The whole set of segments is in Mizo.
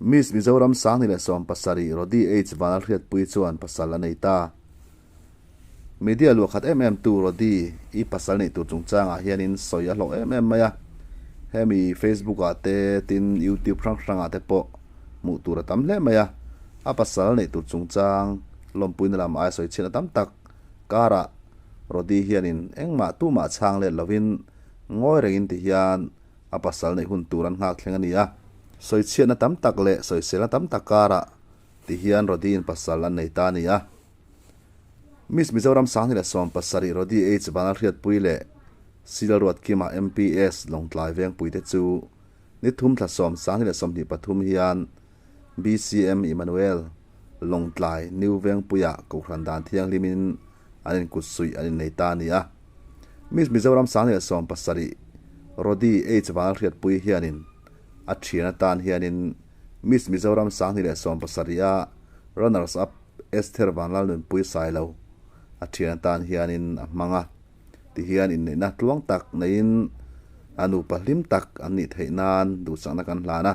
Miss Mizoram 2017 Rody H Vanlalhriatpuii chuan pasal a nei ta. Media luah khat em em tu Rody i pasal neih tur chungchangah hianin sawi a hlawh em em mai a. Hemi Facebook ah te tin YouTube hrang hrangah te pawh hmuh tur a tam hle mai a. A pasal neih tur chungchang lawmpuina lam aia sawi chhiatna tam tak karah Rody hianin engmah tumah chhang let lovin ngawi rengin ti hian a pasal neih hun tur an nghak thleng a ni a. Sawichhiatna tam tak leh sawiselna tam tak karah ti hian Rody-in pasal an nei ta a ni a. Miss Mizoram 2017 Rody H Vanlalhriatpui leh Sila Ruatkima MPS Lawngtlai Vengpuite chu ni thum thla sawm 2023 hian BCM Emmanuel Lawngtlai New Vengpuia Kohhran Dan Thianghlimin an inkut suih an innei ta a ni a. Miss Mizoram 2017 Rody H Vanlalhriatpui hianin a thian atan hianin Miss Mizoram 2017 a Runners Up Esther Vanlalnunpui Sailo a thian atan hianin a hmang a. Tihian inneihna tluang tak neiin a nupa hlim tak an nih theih nan duhsakna kan hlan a.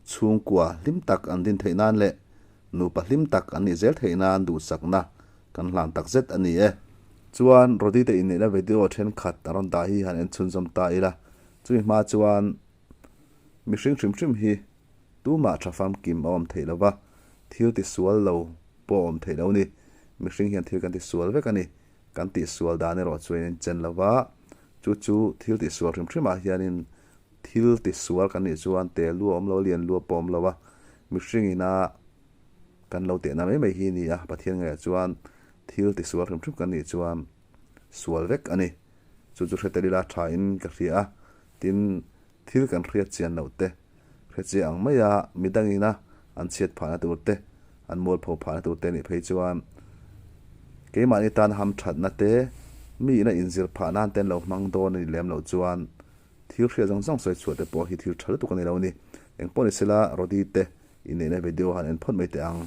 Chhungkua hlim tak an din theih nan leh nupa hlim tak an nih zel theih nan duhsakna kan hlan tak zet a ni e. Chuan Rody te inneihna video thenkhat a rawn dah hi han en chhunzawm ta ila, chumi hma chuan mihring hrim hrim hi tumah tha famkim a awm theih lova, thil tisual lo pawh a awm theih lo ni. Mihring hian thil kan tisual vek a ni. Kan tihsual dan erawh chuan in chen lova, chu chu thil tihsual hrim hrimah hianin Thil ti sual kan nih chuan te lu a awm lo, lian lu a pawh awm lo a, mihring ina kan lo tehna mai mai hi a ni a, Pathian ngaiah chuan thil ti sual hrim hrim kan nih chuan sual vek a ni. Chu chu hre tel ila tha in ka hria a, tin thil kan hriat chian loh te, hre chiah ang maia midang ina an chhiat phahna tur te, an mualpho phahna tur te nih phei chuan keimahni tan ham thatna te, mi ina inzir phah nan te an lo hmang dawn a nih lem loh chuan Thil hriat zawng zawng sawi chhuah te pawh hi thil tha lutuk a ni lo a ni. Engpawh ni sela Rody te inneihna video han en phawt mai teh ang.